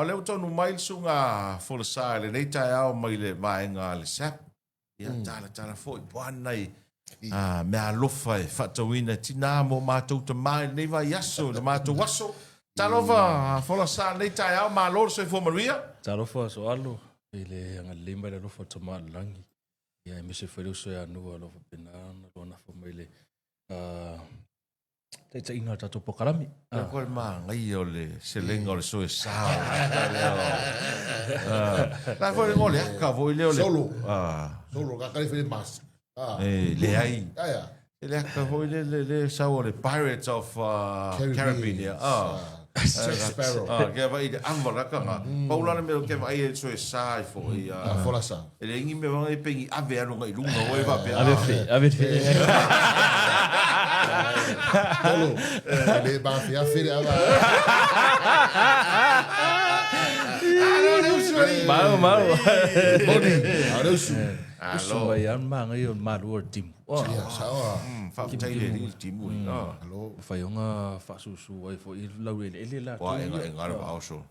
A o lea ua taunuu mai le susuga Folasa i lenei taeao mai le vaega a le SAP. Ia, talatala foi po o a ni nai meaalofa e faatauina e tina mo matou tama i lenei vaiaso, i le matou aso. Talofa Folasa i lenei taeao, malo le soifua manuia. Talofa Soalo i le agalelei mai le alofa o Tama i le Lagi. Ia aemaise foi le uso ia Nua o lo o faapena ona lua nafa mai le taitaiga o le tatou polokalame. Ah. Ko le manaia o le selega o le soe sa. La foi le le aka foi le o le solo. Ah. Solo ka kale foi mas. Ah. Eh, leai. Aia. Le aka foi le le le sau o le Pirates of Caribbean. Ah. Jack Sparrow. Ah, ke vai le ava la kanga. Pau la le mea ke vai e soe sa i fo i. Ah, fola sa. E le ingi mea wanga i pengi ave alo ngai lunga o e vape. Ave fe, ave fe. Tolo. Le ba fe afe le ava. Mau, mau. Boni. Ale usu. Usu mai an maangai o malu o le timu. Ia, sao a. Faafetai le alii i le timu. Alo. Mafai ona faasusu ai foi lau eleele la. Ua enga enga le vao so.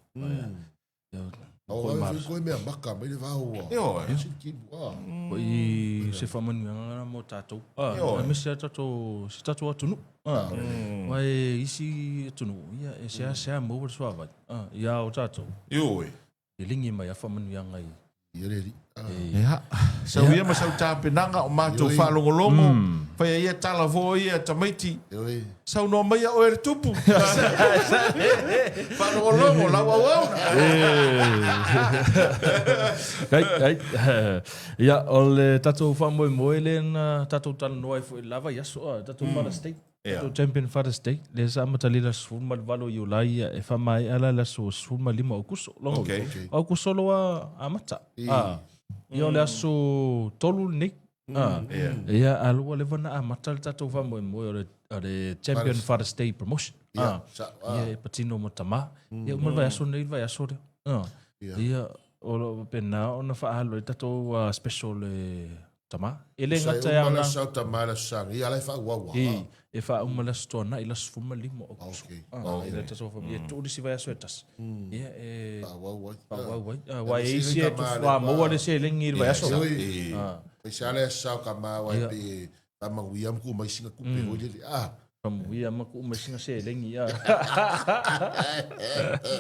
Au ai foi koe mea maka mai le vao ua. Ioe. Si timu a. Foi se faamanuiaga na mo tatou. Aemaise a tatou si tatou atunuu. Aua e isi atunuu ia e seasea maua le suavai. Ia o tatou. Ioe. E ligi mai a faamanuiaga i Ia le alii. Ia, sau ia ma sau tapenaga o matou faalogologo, faia ia tala foi ia tamaiti. Saunoa maia oe le tupu. Faalogologo lau auauna. Ai, ai. Ia, o le tatou faamoemoe lea na tatou talanoa ai foi i le la vaiaso, tatou Father's Day. Tatou Champion Father's Day, lea sa amatalia i le aso 18 o Iulai, ia, e faamaea la i le aso 15 o Aokuso. Logo, Okay. Okay. O Aokuso loa amata. Ah, ia o le aso 3 lenei. Ah, ia, a ua leva na amata le tatou faamoemoe o le, o le Champion Father's Day Promotion. Ia, Ah, sa, ah, ia, e patino mo tama. Ia, uma le vaiaso nei le vaiaso lea. Ah, ia. ia, o lo o faapena ona faaalu ai tatou special e tama. E le Sai gata e uma le aoga. sau tama le aso ia la e faaauau I, e faauma le aso Toanai, le aso 15 o Aokuso. Okay. Ah, e le tatou fa- ia tuu le isi vaiaso e tasi. Ia, e Faaauau ai. faaauau ai. Ah, aua e se isi e tama le tufa maua va. le seleni i le vaiaso. Oi. Ah, Ai sa le sau tama wa pe faamanuia ma tuu mai sina tupe foi lele. Ah. Faamanuia ma tuu mai sina seleni. Ah.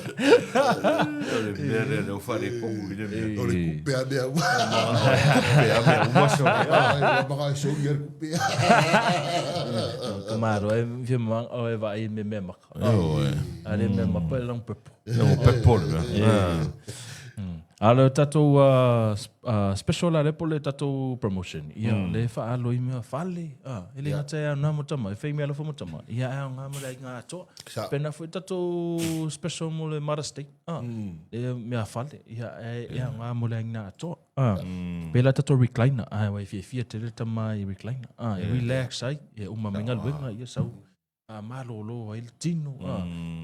O le mea lea lea ua faaletonu i le mea. O le kupe a mea uma. Kupe a mea uma sole. Ai, ua maka e sogi a le kupe. Ka malo e fia mang o e vaai me mea maka. A le mea mapa e lang pepo. O pepo le mea. A le tatou special la le po le tatou promotion. Ia le whaalo i mea fale. E le ngata e au nā mo tama. E whai mea alofa mo tama. Ia e au ngā mo le ai ngā atoa. Pena foi tatou special mo le Mother's Day. Le mea fale. Ia e au ngā mo le ai ngā atoa. Pela tatou recliner. Ai wai fiafia te le tama i recliner. E relax ai. E uma mai galuega. Ia sau malolo ai le tino,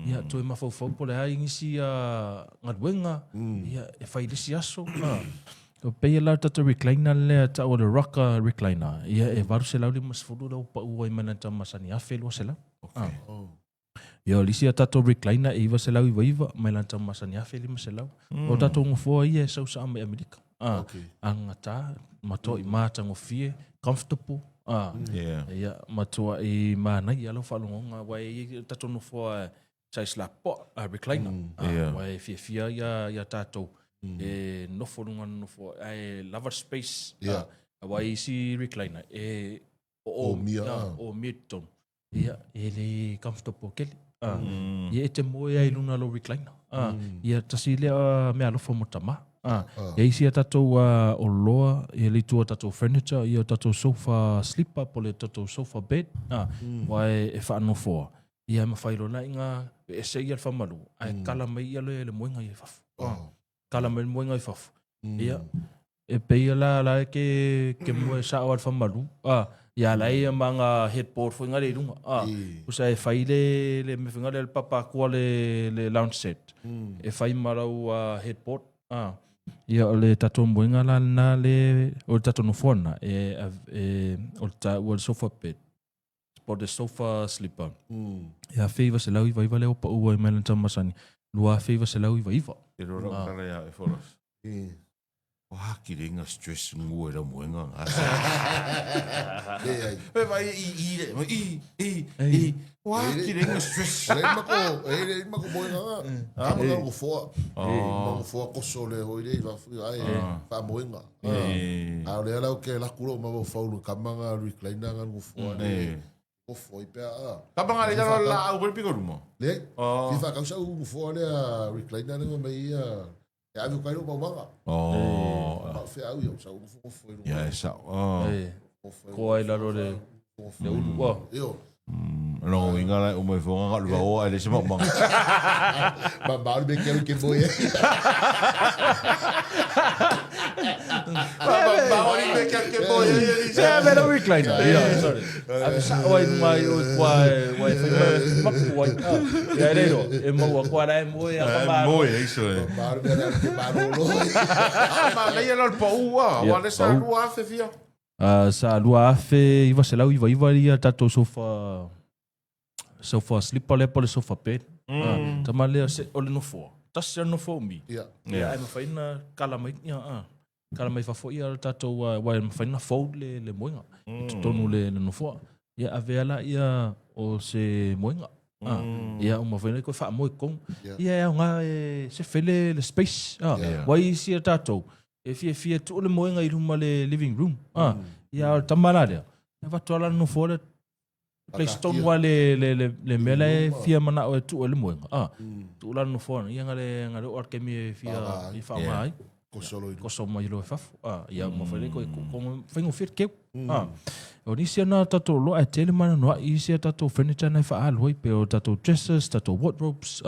ia toe mafaufau po o le a nisi galuega, ia e fai i le isi aso. E pei la o le tatou recliner lea e tau o le Rocker recliner, ia e $850 lea ua pau ai mai lana tau masani, $1,200. Okay. Ia o le isi a tatou recliner e $999 mai lana tau masani, $1,500. O tatou nofoa ia e sau saa mai Amerika. Okay. Agata, matuai matagofie, comfortable. Yeah. Ia, matuai manaia lau faalogoga, aua e i ai tatou nofoa size lapoa, recliner. Yeah. Aua e fiafia ia, ia tatou e nofo luga o nofoa, ae lava le space. Yeah. Aua e i isi recliner, e Omia, omia i totonu. Ia, e le comfortable tele. Ia e te moe ai i luna o lou recliner. Ia tasi lea mea alofa mo tama. Ia isi a tatou oloa, ia le itu o tatou furniture, ia o tatou sofa sleeper po o le tatou sofa bed, aua e faanofoa. Ia e mafai loa la ina ese ia le faamalu, ae kala mai ia le moega i fafo. Kala mai le moega i fafo. Ia, e pei la la e ke, ke moe sao a le faamalu, a, ia la ia ma nga headboard foi nga le i lunga, a, pusa e fai le, le mea foi nga le papa atua le, le lounge set, e fai ma lau headboard, a, ia o le tatou moega la lena le, o le tatou nofoa lena, e, e, o le taua le sofa bed, po o le sofa sleeper. E 1999 lea ua pau ai mai lana tau masani. 2999. Te roa rau tala ia e folos. O haki le inga stress ngu e rau moenga ngā sa. Leai. E vai i i le, i i i. O haki le inga stress. E mako, e le mako moenga ngā. A maka ngo foa. Mako foa koso le hoi le i vafu ai fa moenga. A o le ala o ke laku lo ma faulu kamanga recliner nga ngo foa le. Ofo i pea a. Kamanga le tala la au piko luma. Le. Fi fa kausa u foa le recliner le mai ia. E ave kai lo maumaga. Oh. Ma fe au ia sa u fo i Ia e sa. Oh. Ko ai lalo le le ulu. Oh. Io. Longo inga la umo fonga nga luva o ai le se maumaga. Ma ma be ke ke boye. Ma ma ori be ke ke boye ni Se ave le recliner. Ia, sorry. Ave sa oi mai o kua wai whai mai maku wai. Ia reiro, e maua kua la e moe a ka Moe e iso e. Ma be la ke ma lo. Ma le ia lal pa ua, wa le sa lua afe fia. Sa 2999 ia tatou sofa sofa slipper lea po le sofa bed. Tama lea se o le nofoa. Tasi le nofoa umi. Ia. Ia ai mawhai na kala mai ia a. Kala mai fafo ia le tatou wa e mawhai na fold le le moenga. I totonu le le nofoa. Ia avea la ia o se moenga. Ia o mawhai na koe whaamoe kong. Ia e au ngā e se fele le space. Wai isi a tatou. E fia fia tuu le moenga i luma le living room. Ia o le tama la lea. E watu ala nofoa le place tonu a le le le le mea la e fia manao e tuu e le moenga. Tuu la nofoa ia nga le nga le o al kemi e fia i whaonga ai. Koso lo Koso mai lo e fafo. Ia ma whaile koe ko whaingo whit keu. O nisi ana tatou loa e tele mana noa i isi a tatou furniture nei whaaloa i pe o tatou dressers, tatou wardrobes.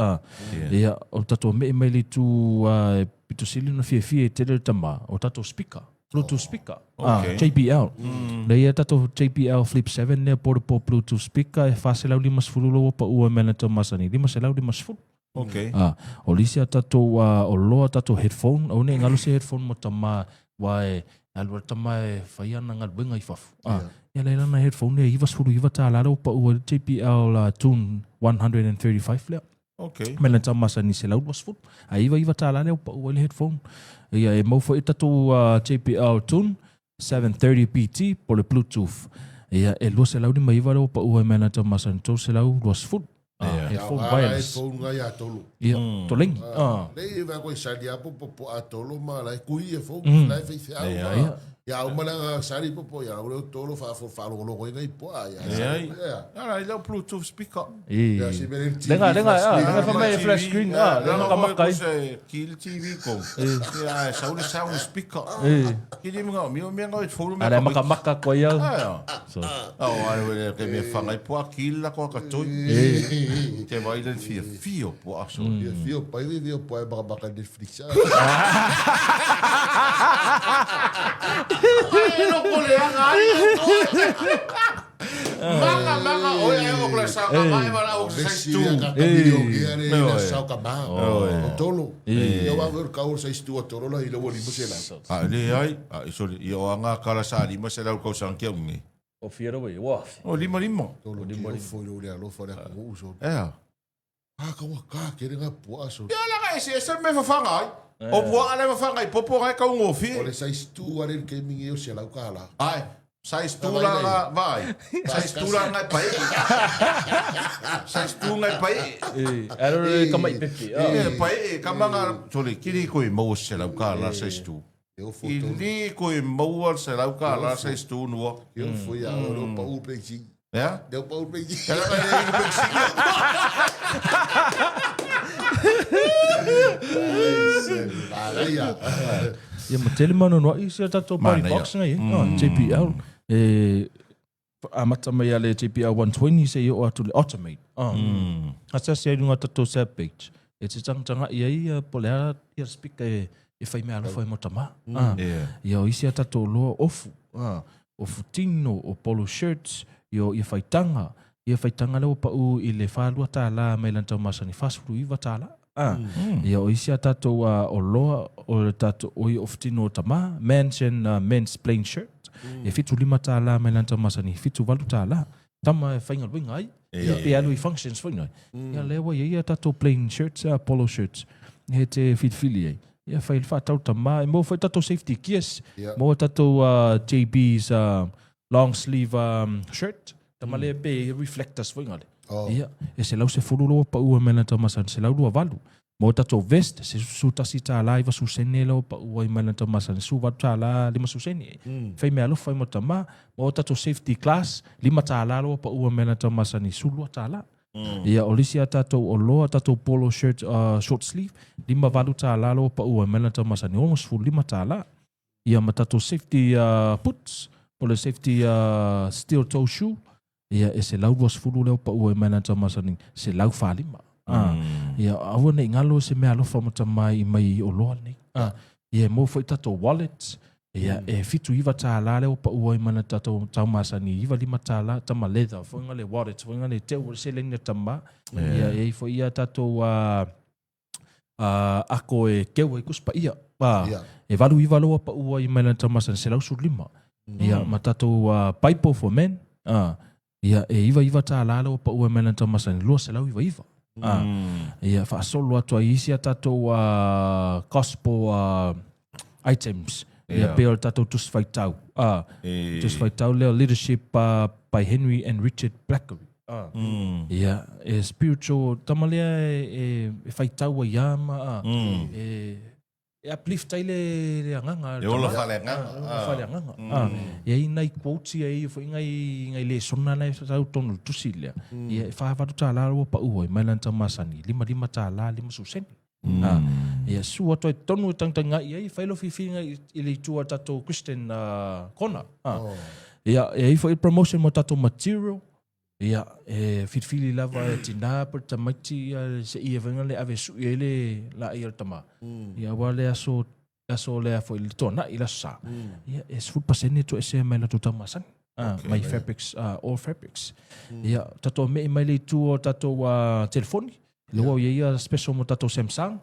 Ia o tatou me mai le tu pito sili na fia fia e tele le tama o tatou speaker. Bluetooth speaker. JBL. Le ia tatou JBL Flip 7 lea portable Bluetooth speaker e 450 loa pa ua mena tau masani. 550. Okay. O lisi a tatou o loa tatou headphone, o nei ngalo se headphone mo tama wa e alu tama e whai ana ngaluenga i fafu. Ia leila na headphone e 99 tāla leo pa ua JBL Tune 135 lea. Okay. Mena tau masani se lau 20. A iva iva tāla leo pa ua le headphone. Ia e mau foi tatou JBL Tune 730 BT po le Bluetooth. Ia e 259 leo pa ua mena tau masani 320. Headphone wireless. Headphone ngai a tolu. Ia, tolengi. Nei va ko sali a po po a tolu ma la kui e phone la fe fe au. Ia au mana sali po po ia o tolu fa fo fa lo lo ngai po a ia. Ia. Ara i lau Bluetooth speaker. Ia si mele TV. Lenga lenga lenga fa mai flash screen. Lenga ka makai. Kil TV ko. Ia sa le sound speaker. Kili mga mi mi ngai phone me. Ara maka maka ko ia. So. Oh, ai we ke me whangai po a kil la ko ka toi. Te vai le fia fio po a so. Fia fio pai fio po e maka maka Netflix. Ai no ko le anga ai. Manga manga oi ai o ko sa ka mai wala o sa tu. E sa ka ma. O tolo. Ia wa ver ka o sa tu o tolo la i lo ni musela. A le ai, a sorry, i o anga kala sa lima se lau kau sang kia ungi. O fiero we wa. O lima lima. Tolo lima lima. Foi lo le alo fa le ko uso. Ea. Ah ka wa ka ke nga po aso. Ia la ka ese ese me whawhanga ai. O pua ale whawhanga i popo ngai kau ngofi. O le size 2 ale ke mingi o se lau ka la. Ai, size 2 la nga vai. Size 2 la ngai pai. Size 2 ngai pai. E, aro le kamai pepe. E, pai e kamanga sorry, kiri koe mau se lau ka la size 2. I li koe maua se lau ka la size 2 nua. Io fui a ro pa u pe si. Ea? Deu pa u pe si. Ela ka le pe si. Ia ma tele mana noa i se tatou party box ngai e. JBL e amata mai ale JBL 120 se i o atu le automate. Asa se ai lunga tatou sap page. E te tangtanga ia ia po le a ia speaker e whai mea alofa e mo tama. Ia o isi a tatou loa ofu. Ofu tino, o polo shirts, ia o ia whaitanga. Ia whaitanga leo pa u i le whālua tāla mai lan tau masani 49 tāla. Ia o isi a tatou o loa o le tatou o ia ofu tino o tama, mansion men's plain shirt. E 75 tāla mai lan tau masani 78 tāla. Tama e whainga luenga ai. Ia, pe alu i functions foi ngai. Ia lea ua i ai a tatou plain shirts, polo shirts, e te filifili ai. Ia fai le faatau tama, e maua foi tatou safety gears, maua tatou JB's long sleeve shirt, tama lea pe reflectors foi ngale. Ia, e 110 loa paua mai lana taumasani, 128. Maua tatou vest, se $11 90 sene loa paua mai lana taumasani, $18 50 sene. Fai mea alofa ai mo tama, maua tatou safety glass, $5 loa paua mai lana taumasani, $12. Ia, o le isi a tatou oloa, tatou polo shirt short sleeve, $58 loa paua mai lana taumasani, $65. Ia ma tatou safety boots, po o le safety steel toe shoe, ia e 120 lea o pau ai mai lana taumasani, 145. Ia aua ne i galo se mea alofa ma tamai i mai oloa nei. Ia e maua foi tatou wallet, ia e $79 lea ua pau ai ma lana tatou taumasani, $95 tama leather foi nga le wallet foi nga le teu o le seleni a tama. Ia e i ai foi ia tatou ako e keu ai kusi paia. E 89 loa pau ai mai lana taumasani, 115. Ia ma tatou Bible for men, ia e $99 loa pau ai mai lana taumasani, 299. Ia faasolo atu ai isi a tatou gospel items. Ia pei o le tatou Tusi Faitau. Tusi Faitau lea Leadership by Henry and Richard Blackery. Ia, e spiritual, tama lea e faitau ai ia ma e uplift ai le agaga. E ola faaleagaga. E ola faaleagaga. E i ai nai quotes ia e i ai foi nai lesona na e sau tonu i le tusi lea. Ia e $48 ua pau ai mai lana taumasani, $55 50 sene. Ia sua atu ai tonu e tagitagiai ai, fai lou filifiliga i le itu a le tatou Christian corner. Ia, e i ai foi promotion mo tatou material. Ia, e filifili lava e tina po o le tamaiti ia se ia foi le ave e sui ai le laei o le tama. Ia aua le aso aso lea foi le tuanai i le aso Sa. Ia, e 10% toesea mai latou taumasani. Mai fabrics, all fabrics. Ia, tatou mei mai le itu o tatou telefoni. Lea ua i ai ia special mo tatou Samsung.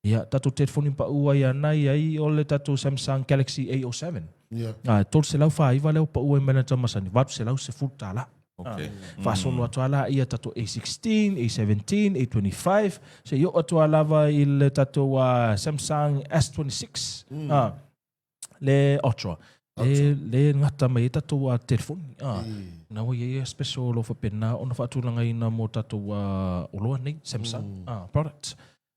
Ia, tatou telefoni pau ai ana i ai o le tatou Samsung Galaxy A07. E 349 lea ua pau ai mai lana taumasani, $810. Okay. Faasolo atu lava ia tatou A16, A17, A25, se i oo atu lava i le tatou Samsung S26, le Ultra. Le, le gata mai ai tatou telefoni. Na ua i ai ia special o lo o faapena ona faatulagaina mo tatou oloa nei, Samsung products.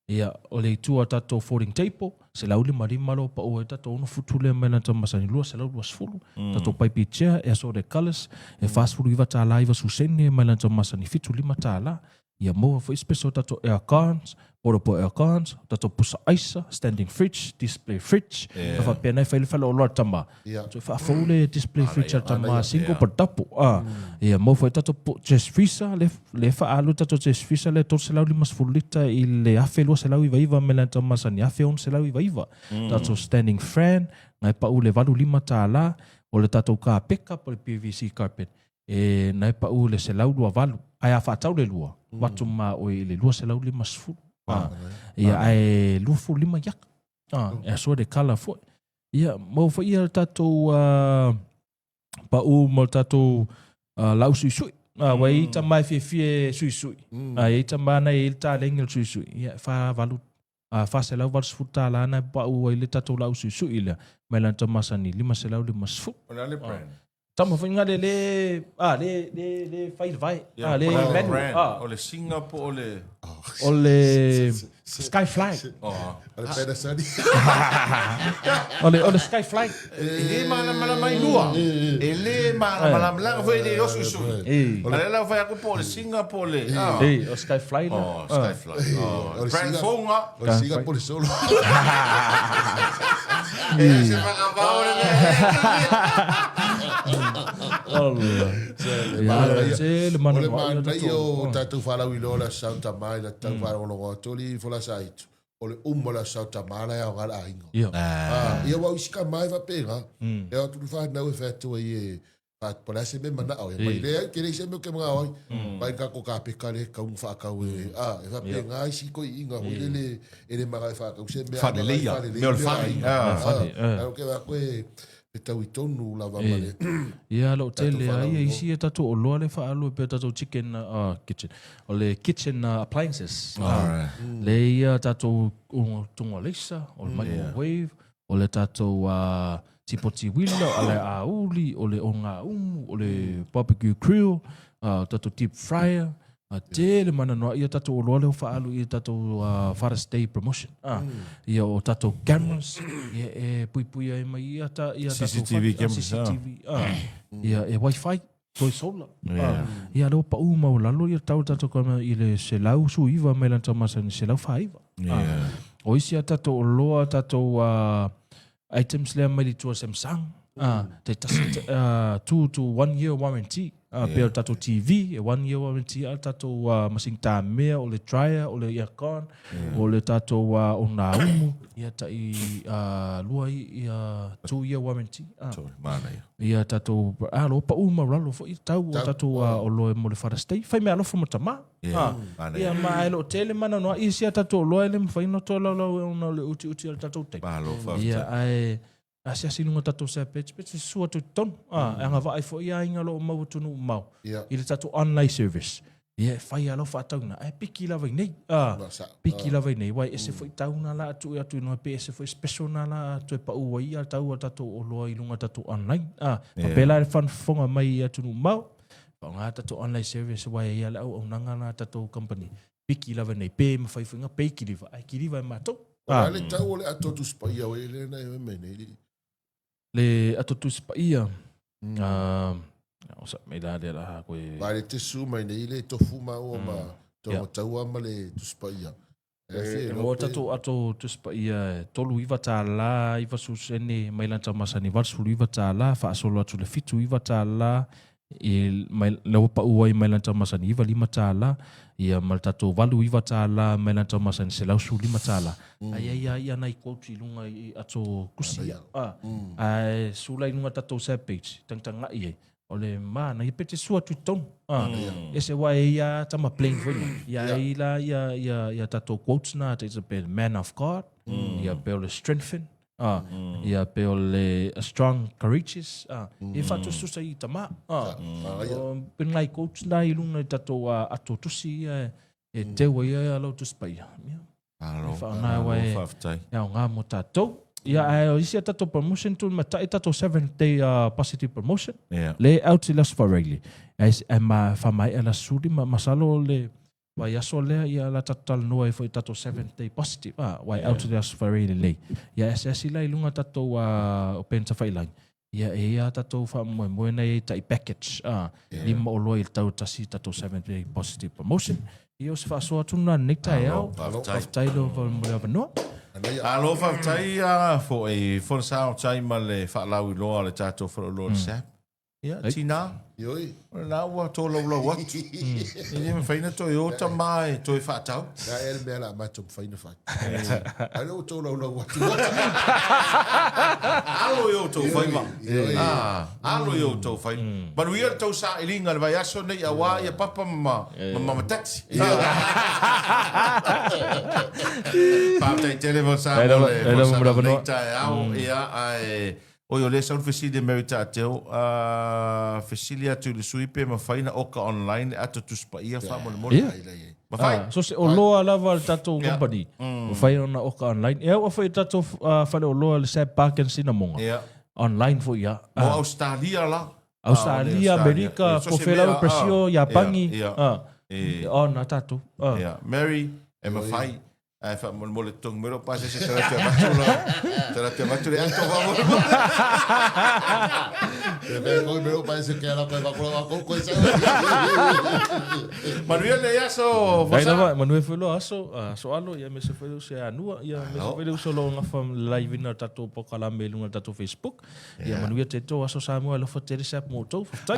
Ia, o le itu a tatou folding table, 155 loa pau ai tatou 6 futu lea mai lana masani 220. Tatou paipi chair, e assorted colours, e $49 90 sene mai lana masani $75. Ia maua foi special tatou air cons, portable air cons, tatou pusa aisa, standing fridge, display fridge. Yeah. Faapena e fai le faleoloa tama. Ia. So faafou le display fridge a tama single pa double. Ah. Ia maua foi tatou chest freezer le le faaalu tatou chest freezer le 350 lita i le 1299 me le tama masani 1699. Tatou standing fan ngai pau le $85 o le tatou kapeka po le PVC carpet e nai pau le 128 ae a faatau le lua watu ma oi i le 250. Ah. Ia ae 25 iaka. Ah, e asoa le kala foi. Ia, maua foi ia le tatou pau ma le tatou lau suisui. Ua i ai tama e fiafia e suisui. A i ai tama na e i ai le taleni o le suisui. Ia, e $4, $480 na e pau ai le tatou lau suisui lea. Mai lana tau masani, $550. O le a le brand? Tama foi nga le le ah le le le fai le vae. Ah le manual. Ah. O le singa po o le O le Sky Flag. Oh. O le Panasonic. O le Sky Flag. E le malamalama i lua. E le malamalama laga foi le osu sui. E. A le la fai aku po o le singa po o le ah. E, o Sky Fly la. Oh, Sky Fly. Oh, brand fonga. O le singa po o le solo. E se whakapao le Se le O le manaia o tatou faalauiloa o le Aso Sa o Tama i la tau faalogologo atu o le fola sa itu o le uma o le Aso Sa o Tama la e aoga le aiga. Ia aua o isi tama e faapena e o atu le fanau e fai atu ai e po o le a se mea e manao ai mai leai ke leai se mea ou te manao ai mai le tatou kapeta lea e tatau ona faatau e e faapena isi toeaiina foi lele e le manao e faatau se mea Faaleleia, mea o le fale. Ae ou te vaai atu e fetaui tonu lava ma le Ia lo tatou tele ai faalauiloa. isi e tatou oloa le faaalu e pei o tatou chicken kitchen o le kitchen appliances le ia tatou toga leisa o le microwave o le tatou tipoti uila o le auli o le ogaumu o le barbecue grill tatou deep fryer tele ma anoanoai ia tatou oloa lea ua faaalu i tatou Father's Day promotion. Ia o tatou cameras ia e puipui ai mai ia ta ia tatou CCTV cameras, CCTV ia e wifi toe solar. Ia lea ua pau maualalo ia tau tatou camera i le 119 mai lana tau masani 149. O isi a tatou oloa tatou items lea mai le tua Samsung, taitasi 2 to 1 year warranty. Pei o le tatou TV, e 1 year warranty a le tatou masini tamea, o le dryer, o le aircon, o le tatou onaumu, ia tai 2 ia 2 year warranty. Ia tatou, a lo pau maualalo foi tau o tatou oloa mo le Father's Day. Fai meaalofa mo tama. Ia ma e lo o tele ma anoanoai isi a tatou oloa e le mafai ona tolaulau ona o le utiuti o le tatou taimi. Malo faafetai. Ia ae asiasi i luga o tatou SAP page pe te susu atu i totonu. E agavaa ai foi aiga o lo o mau atunuu mamao i le tatou online service. Ia e fai lava lau faatauina ae piki lava i nei. Piki lava i nei aua e ese foi tau na la tuu atu i luga pe ese foi special na la toe pau ai ia tau a tatou oloa i luga o tatou online. Faapela le faafofoga mai i atunuu mamao. Faaaoga tatou online service aua e i ai le auaunaga lena a tatou company. Piki lava nei, pe mafai foi ona pay kiliva, ae kiliva e matou. O le a le tau o le ato Tusi Paia o lea na e mai nei? Le ato Tusi Paia, o sa mai la lea la koe. Ba le te su mai nei le tofu maua ma tonga taua ma le Tusi Paia. E maua tatou ato Tusi Paia e $39 90 sene mai lana tau masani $89 faasolo atu le $79 i mai lea ua pau ai mai lana tau masani $95 ia ma le tatou $89 mai lana tau masani $115. Ae i ai lava ia nai quotes i luga i ato tusi ia. Ae sula i luga tatou sub page tagatagai ai O le manaia pe te sua atu i totonu. Ah, ese aua e ia tama plain foi na. Ia ai la ia ia ia tatou quotes na te pe man of God, ia pe o le strengthen, ah, ia pe o le a strong courageous, ah, e whaatususa i tama. Ah, pe ngai quotes na i lunga i tatou ato tusi ia e teu ai ia lau tusi paia. Ia. Malo, E whaangawa malo, e faafetai. e aoga mo tatou. Ia, ae o isi a tatou promotion tu matai tatou 7th day positive promotion. Yeah. Le out i le Aso Faraile. Ae, ae ma whamaea le Aso Sulima, masalo le vaiaso lea, ia la tatou talanoa ai foi tatou 7th day positive. Ah, wai out i le Aso Faraile lei. Ia asiasi la i lunga tatou upena tawhailangi. Ia, e ia tatou faamoemoe na i tai package, a, lima oloa i le tau tasi tatou 7 day positive promotion. Ia, o se faasoa atu lena lenei taeao. Faafetai lo mo le avanoa. Alo, faafetai a foi folasaga o tai ma le faalauiloa o le tatou faleoloa o le SAP. Ia, tina, Ioi. o lena ua tolaulau atu. E le mafai ona toe o tama e toe faatau. Na e le mea la matou mafai na fai. Ai lea ua tolaulau atu. Alo i outou faiva. Ioi. Ah, alo i outou faiva. Manuia le tou sailiga i le vaiaso nei aua ia Papa ma ma Mama Taxi. Faafetai tele Vosa mo le folasaga o lenei taeao. Ia, ae Oi, o lea sau le fesili a Mary Taateo, a fesili atu i le sui pe mafai na oka online le ato Tusi Paia faamolemole. Ia. Mafai? Ah, so se oloa lava a le tatou company, mafai ona oka online. E aua foi i le tatou faleoloa le Sab Park and Sinamoga, online foi ia. Mo Ausetalia la. Australia, Amerika, So se po fea lava mea, Brazil, Iapani, ona tatou. Ia, Mary, e mafai. Ae faamolemole totogi mai lou pasese te ratu e avatu la te ratu e avatu le ato faamolemole. Te mea koe me lou pasese ke ala koe vakola vakou koe sa. Manuia lenei aso Ai Vosa. lava, manuia foi lou aso, aso alo, ia aemaise foi le uso ia Anua, ia aemaise foi le uso o lo o gafa live ina le tatou polokalame i luga o le tatou Facebook. Ia manuia te tou aso Samoa, alofa tele se apu mo outou. Faafetai.